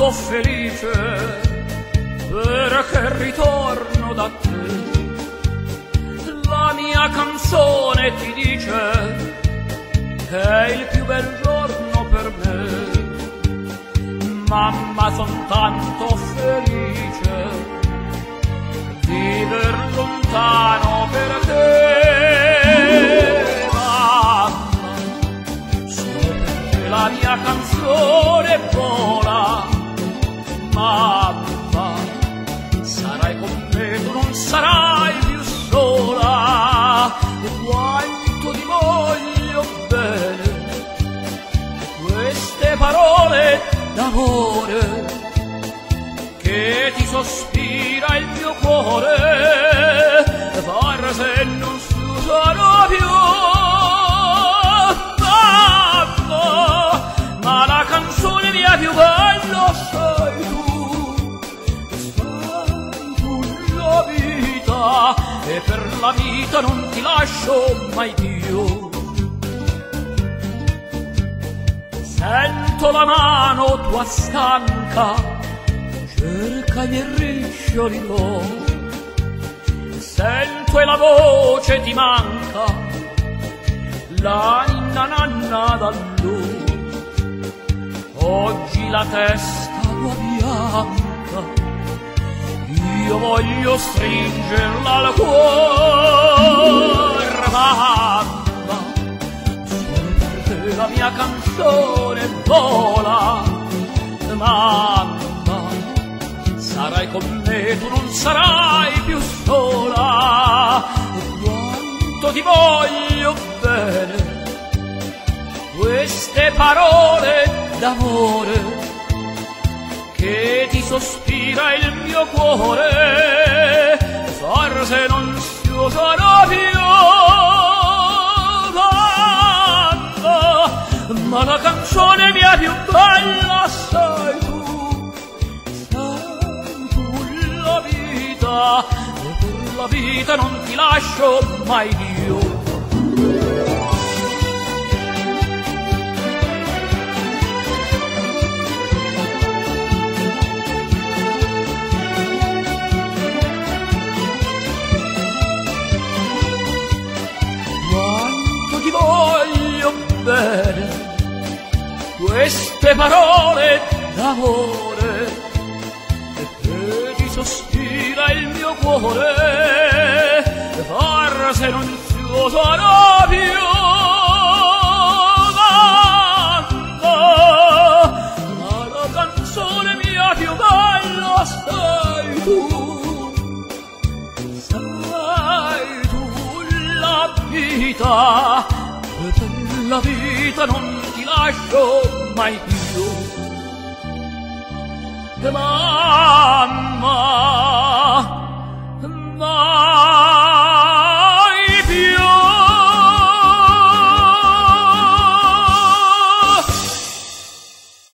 tanto felice perché ritorno da te. La mia canzone ti dice che è il più bel giorno per me. Mamma, son tanto felice viver lontano per te. Mamma, solo per te la mia canzone vola. Mamma, sarai con me, tu non sarai più sola. E quanto ti voglio bene, queste parole d'amore che ti sospira il mio cuore, forse non si usano più. Mamma, ma la canzone mia più bella sei tu, sei tu la vita, e per la vita non ti lascio mai più. Sento la mano tua stanca, cerca i miei riccioli d'oro, sento e la voce ti manca, la ninna nanna d'allora. Oggi la testa tua bianca, io voglio stringerla al cuore, mamma, solo per te la mia canzone vola. Mamma, sarai con me, tu non sarai più sola. Quanto ti voglio bene, queste parole d'amore che ti sospira il mio cuore, forse non si usano più. Mamma, ma la canzone mia più bella sei tu, sei tu la vita, e per la vita non ti lascio mai più. Quanto ti voglio bene, queste parole d'amore che ti sospira il mio cuore, forse non si usano più. Mamma, ma la canzone mia più bella sei tu, sei tu la vita, e per la vita non ti lascio mai più. Mamma.